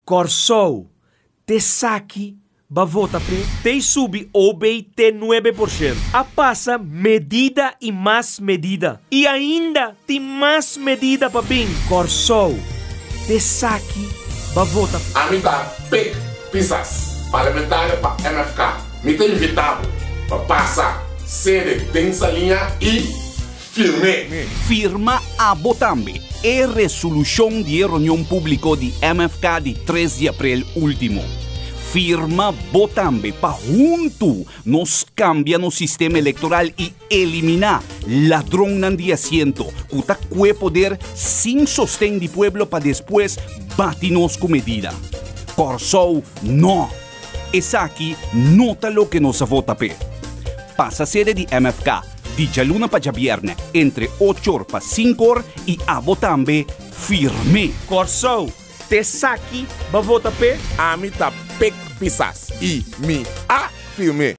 Kòrsou, t'esaki b'a vota p'e? T'ei subi OB te 9%. A pasa medida i mas medida. I ainda tin mas medida pa bin. Kòrsou, t'esaki b'a vota p'e? Ami ta Pik Pisas, parlamentario pa MFK. Mi ta invitá bo pa pasa sede den Saliña i Firm'é. Firma abo tambe e resolushon di e reunion públiko di MFK di tres di aprel último. Firma bo tambe pa huntu nos kambia nos sistema elektoral i eliminá ladronnan di asiento ku ta kue poder sin sosten di pueblo pa despues bati nos ku medida. Kòrsou no! Esaki no ta loke nos a vota p'e. Pasa sede di MFK di djaluna pa djabièrnè entre ocho or pa sinku or i abo tambe firm'é. Kòrsou, t'esaki bo vota p'e? Ami ta Pik Pisas i mi a firm'é.